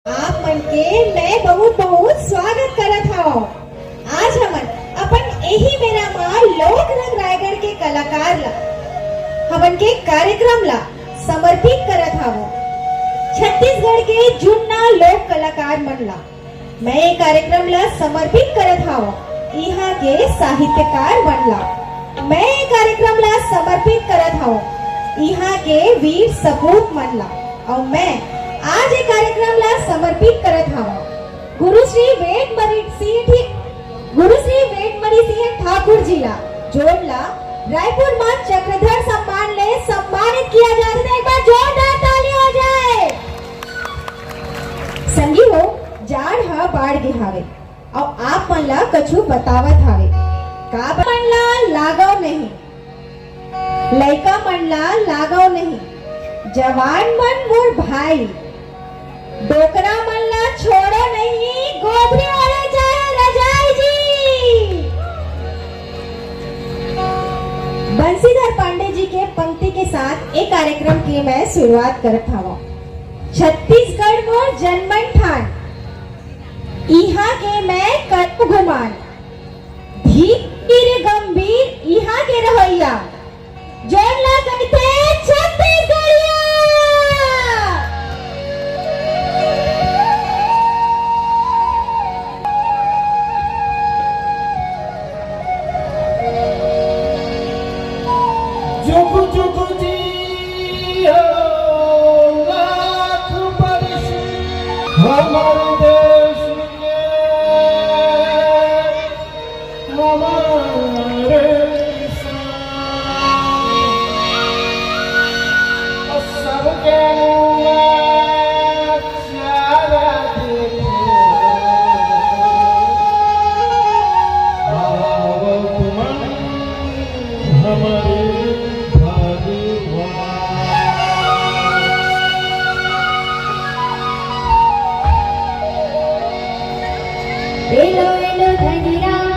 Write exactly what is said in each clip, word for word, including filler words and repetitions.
आप मन के मैं बहुत बहुत स्वागत करत हवं। आज हमन अपन एही बेरा म लोक रंग रायगढ़ के कलाकार ला, हमन के कार्यक्रम ला समर्पित करत हवं। छत्तीसगढ़ के जुन्ना लोक कलाकार मन ला मैं ये कार्यक्रम ला समर्पित करत हवं। इहाँ के साहित्यकार मन ला मैं ये कार्यक्रम ला समर्पित करत हवं। इहाँ के वीर सपूत मन ला अउ मैं आज ये कार्यक्रम ला समर्पित करत हवं गुरु श्री वेदमणि सिंह ठी-, गुरु श्री वेदमणि सिंह ठाकुर जी ला, जोन ला रायपुर म चक्रधर सम्मान ले सम्मानित किया जात हे। एक बार जोरदार ताली हो जाए। संगी हो, जाड़ ह बाढ़ गे हावे अउ आप मन ला कछु बतावत हावे। का मन ला लागव नहीं, लइका मन ला लागव नहीं, जवान मन मोर भाई, डोकरा मन ला छोड़ो नहीं, गोधरी ओढ़े चाहे रजाई जी। बंसीधर पांडे जी के पंक्ति के साथ ए कार्यक्रम के मैं शुरुआत करत हवं। छत्तीसगढ़ मोर जनमन ठान, इहाँ के मैं करहूं गुमान। धीर गंभीर इहाँ के रहइया, जोन ला कहिथे छत्तीसगढ़िया। जुग जुग जियो लाख बरिस हमर देश के, हमर किसान। सबके मुँह में चारा देखे। आवत मन हमरे भगवान। Hello hello Dhani Ram,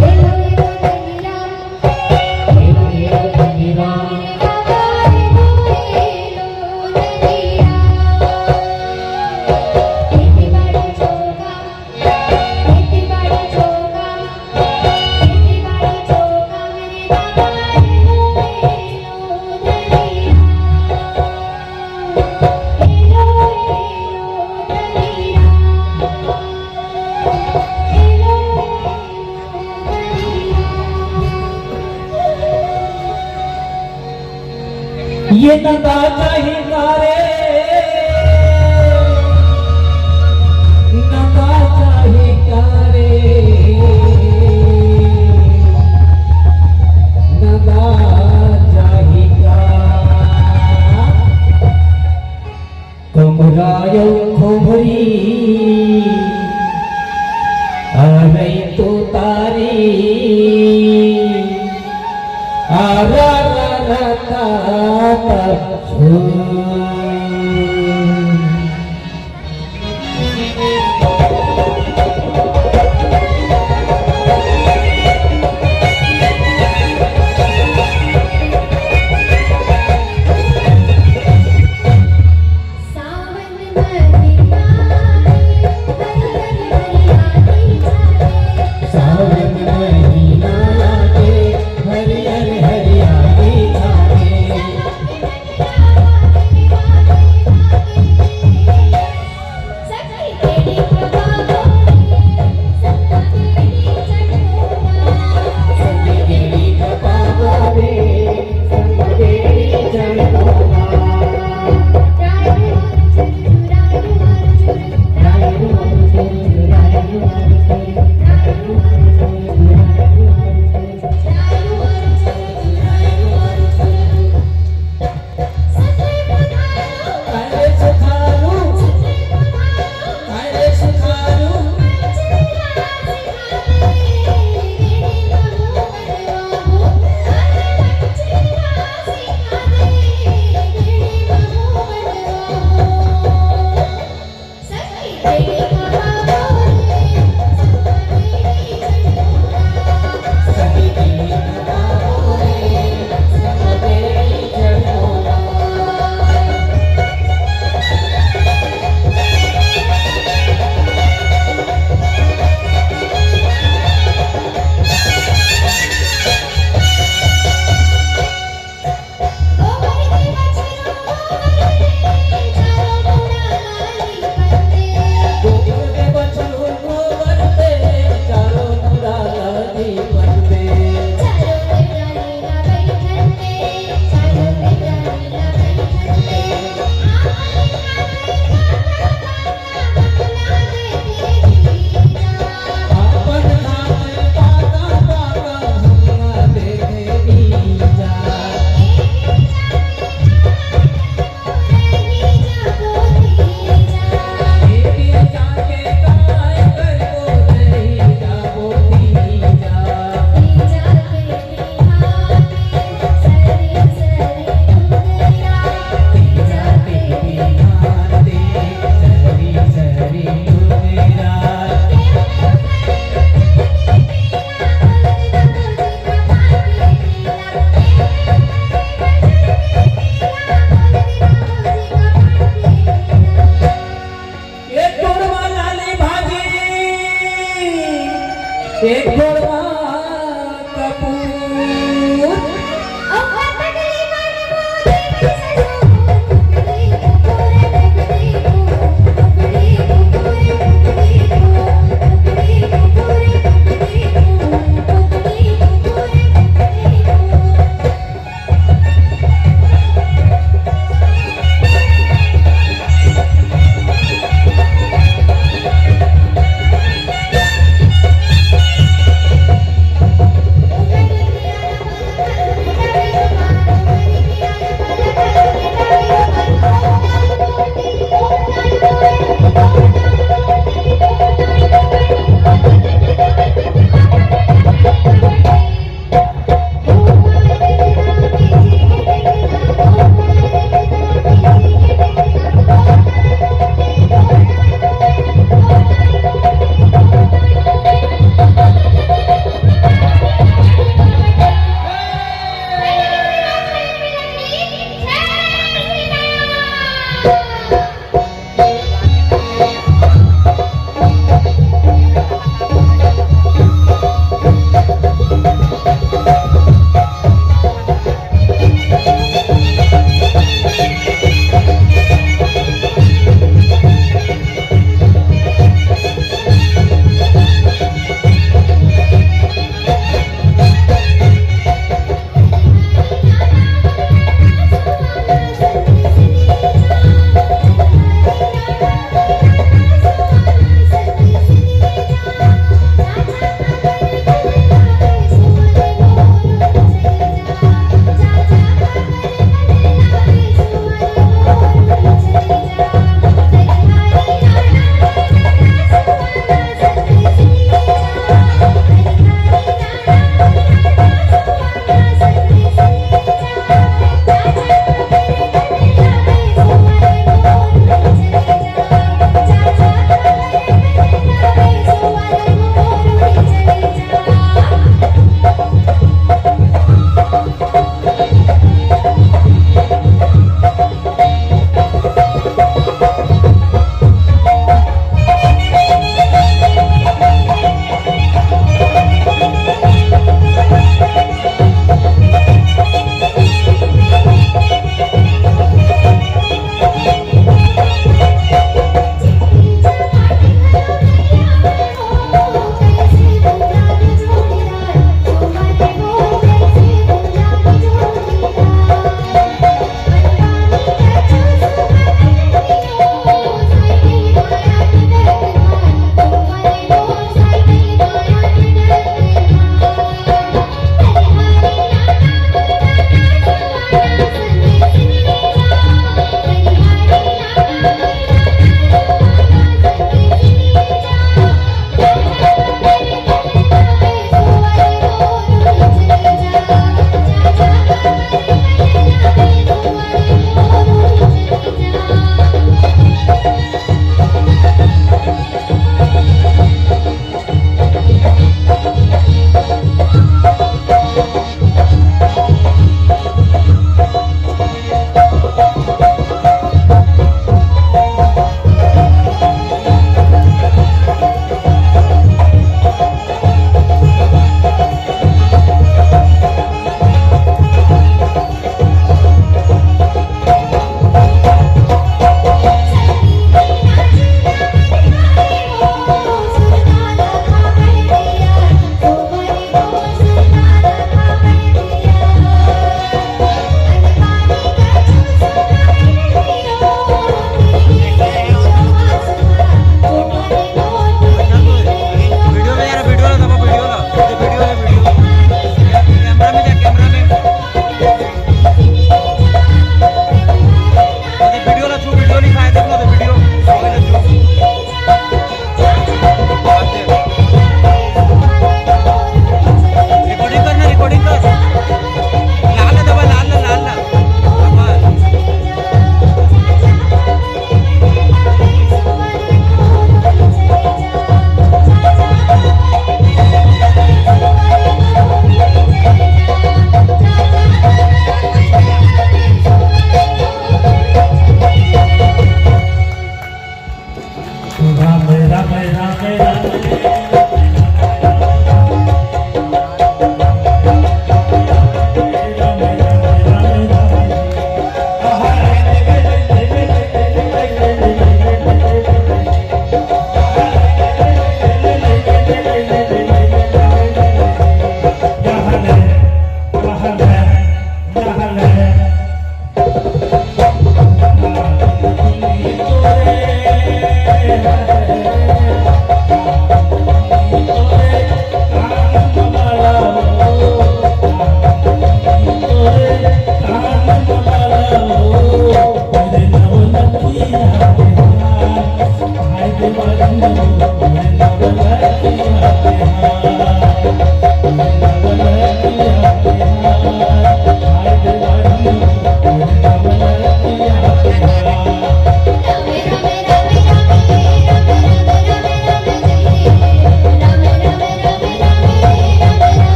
hello hello Dhani Ram, hello hello Dhani Ram, hello hello Dhani Ram. खेती बाड़ी चोका, खेती बाड़ी चोका, खेती बाड़ी चोका, मेरे बाबा hello hello Dhani Ram, hello hello Dhani Ram. ये नंदा चाही का रे, नंदा चाही का रे, नंदा चाही का। कमरा अउ खोभरी, अरई तो तारी, अरा रा रा ता ता छू। एक गोड़वा कपूर।